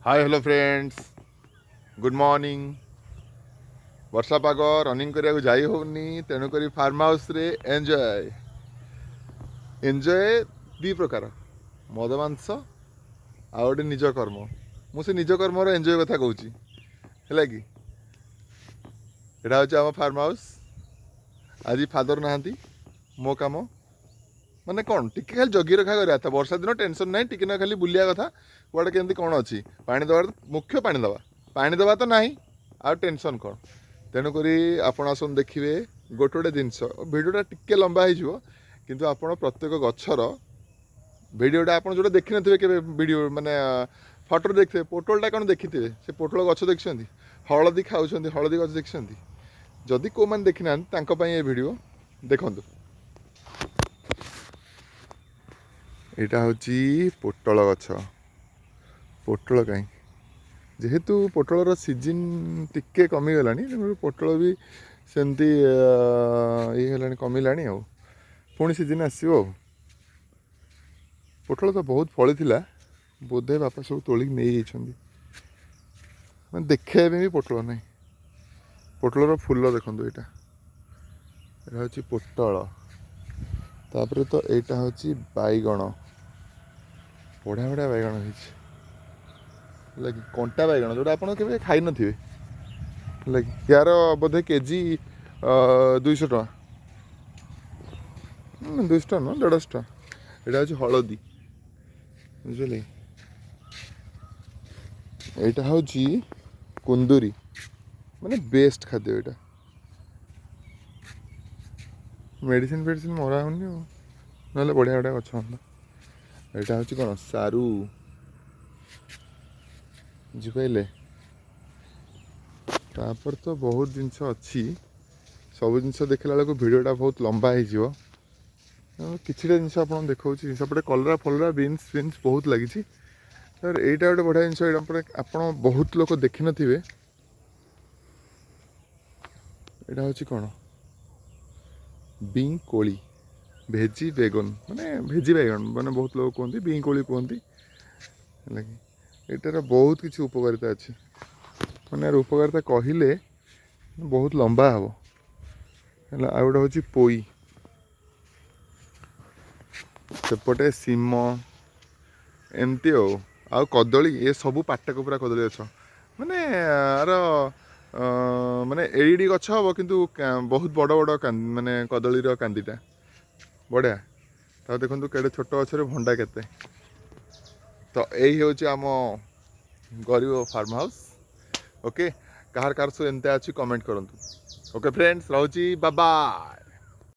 Hi, hello friends, good morning. ବର୍ଷା ପାଗ, running କରିବାକୁ ଯାଇ ହେଉନି, ତେଣୁକରି ଫାର୍ମ ହାଉସ୍ରେ ଏନ୍ଜୟ। ଏନ୍ଜୟ ଦୁଇ ପ୍ରକାର, ମଦ ମାଂସ ଆଉ ଗୋଟେ ନିଜ କର୍ମ। ମୁଁ ସେ ନିଜ କର୍ମର ଏନ୍ଜୟ କଥା କହୁଛି, ହେଲା କି? ଏଇଟା ହେଉଛି ଆମ ଫାର୍ମ ହାଉସ୍। ଆଜି ଫାଦର ନାହାନ୍ତି, ମୋ କାମ ମାନେ କ'ଣ, ଟିକେ ଖାଲି ଜଗି ରଖା କରିବା କଥା। ବର୍ଷା ଦିନ, ଟେନସନ୍ ନାହିଁ, ଟିକେ ନା ଖାଲି ବୁଲିବା କଥା, କୁଆଡ଼େ କେମିତି କ'ଣ ଅଛି। ପାଣି ଦେବା ମୁଖ୍ୟ, ପାଣି ଦେବା, ପାଣି ଦେବା ତ ନାହିଁ, ଆଉ ଟେନସନ୍ କ'ଣ? ତେଣୁକରି ଆପଣ ଆସନ୍ତୁ, ଦେଖିବେ ଗୋଟେ ଗୋଟେ ଜିନିଷ। ଭିଡ଼ିଓଟା ଟିକେ ଲମ୍ବା ହେଇଯିବ, କିନ୍ତୁ ଆପଣ ପ୍ରତ୍ୟେକ ଗଛର ଭିଡ଼ିଓଟା ଆପଣ ଯେଉଁଟା ଦେଖିନଥିବେ କେବେ ଭିଡ଼ିଓ, ମାନେ ଫଟୋରେ ଦେଖିଥିବେ, ପୋଟଳଟା କ'ଣ ଦେଖିଥିବେ, ସେ ପୋଟଳ ଗଛ ଦେଖିଛନ୍ତି, ହଳଦୀ ଖାଉଛନ୍ତି, ହଳଦୀ ଗଛ ଦେଖିଛନ୍ତି। ଯଦି କେଉଁମାନେ ଦେଖିନାହାନ୍ତି, ତାଙ୍କ ପାଇଁ ଏ ଭିଡ଼ିଓ ଦେଖନ୍ତୁ। ଏଇଟା ହେଉଛି ପୋଟଳ ଗଛ। ପୋଟଳ କାହିଁ, ଯେହେତୁ ପୋଟଳର ସିଜିନ୍ ଟିକେ କମିଗଲାଣି, ତେଣୁ ପୋଟଳ ବି ସେମିତି ଇଏ ହେଲାଣି, କମିଲାଣି, ଆଉ ପୁଣି ସିଜିନ୍ ଆସିବ। ଆଉ ପୋଟଳ ତ ବହୁତ ଫଳିଥିଲା, ବୋଧେ ବାପା ସବୁ ତୋଳିକି ନେଇଯାଇଛନ୍ତି। ମାନେ ଦେଖେଇବା ପାଇଁ ବି ପୋଟଳ ନାହିଁ। ପୋଟଳର ଫୁଲ ଦେଖନ୍ତୁ, ଏଇଟା ହେଉଛି ପୋଟଳ। ତାପରେ ତ ଏଇଟା ହେଉଛି ବାଇଗଣ। ବଢ଼ିଆ ବଢ଼ିଆ ବାଇଗଣ ହେଇଛି, ହେଲା କି? କଣ୍ଟା ବାଇଗଣ, ଯେଉଁଟା ଆପଣ କେବେ ଖାଇନଥିବେ, ହେଲା କି? ୟାର ବୋଧେ କେଜି 200 ଟଙ୍କା, 200 ଟଙ୍କା ନୁହଁ, 150 ଟଙ୍କା। ଏଇଟା ହେଉଛି ହଳଦୀ, ବୁଝିଲେ? ଏଇଟା ହେଉଛି କୁନ୍ଦୁରି, ମାନେ ବେଷ୍ଟ ଖାଦ୍ୟ ଏଇଟା। ମେଡ଼ିସିନ ଫେଡ଼ିସିନ ମରା ହେଉନି ଆଉ, ନହେଲେ ବଢ଼ିଆ ବଢ଼ିଆ ଗଛ ହୁଅନ୍ତା। ଏଇଟା ହେଉଛି କ'ଣ? ସାରୁ, ବୁଝିପାରିଲେ? ତାପରେ ତ ବହୁତ ଜିନିଷ ଅଛି। ସବୁ ଜିନିଷ ଦେଖିଲା ବେଳକୁ ଭିଡ଼ିଓଟା ବହୁତ ଲମ୍ବା ହେଇଯିବ। ତେଣୁ କିଛିଟା ଜିନିଷ ଆପଣଙ୍କୁ ଦେଖାଉଛି। ସେପଟେ କଲରା ଫଲରା, ବିନ୍ସ ଫିନ୍ସ ବହୁତ ଲାଗିଛି। ତାପରେ ଏଇଟା ଗୋଟେ ବଢ଼ିଆ ଜିନିଷ। ଏଇଟା ପରେ ଆପଣ ବହୁତ ଲୋକ ଦେଖିନଥିବେ। ଏଇଟା ହେଉଛି କ'ଣ? ବିଁ କୋଳି, ଭେଜି ବେଗନ, ମାନେ ଭେଜି ବାଇଗଣ, ମାନେ ବହୁତ ଲୋକ କୁହନ୍ତି ବିଁ କୋଳି କୁହନ୍ତି, ହେଲା କି? ଏଇଟାର ବହୁତ କିଛି ଉପକାରିତା ଅଛି। ମାନେ ଏହାର ଉପକାରିତା କହିଲେ ବହୁତ ଲମ୍ବା ହେବ, ହେଲା? ଆଉ ଗୋଟେ ହେଉଛି ପୋଇ, ସେପଟେ ସିମ, ଏମିତି ଆଉ କଦଳୀ, ଏ ସବୁ ପାଟକ ପୁରା କଦଳୀ ଗଛ। ମାନେ ଆର ମାନେ ଏଡ଼ି ଗଛ ହେବ, କିନ୍ତୁ ବହୁତ ବଡ଼ ବଡ଼, ମାନେ କଦଳୀର କାନ୍ଦିଟା ବଢ଼ିଆ। ତାକୁ ଦେଖନ୍ତୁ, କେଡ଼େ ଛୋଟ ଗଛରେ ଭଣ୍ଡା କେତେ। ତ ଏଇ ହେଉଛି ଆମ ଗରିବ ଫାର୍ମ ହାଉସ୍। ଓକେ, କାହାର କାହାର ସବୁ ଏମିତି ଅଛି, କମେଣ୍ଟ କରନ୍ତୁ। ଓକେ ଫ୍ରେଣ୍ଡସ୍, ରହୁଛି, ବାଏ।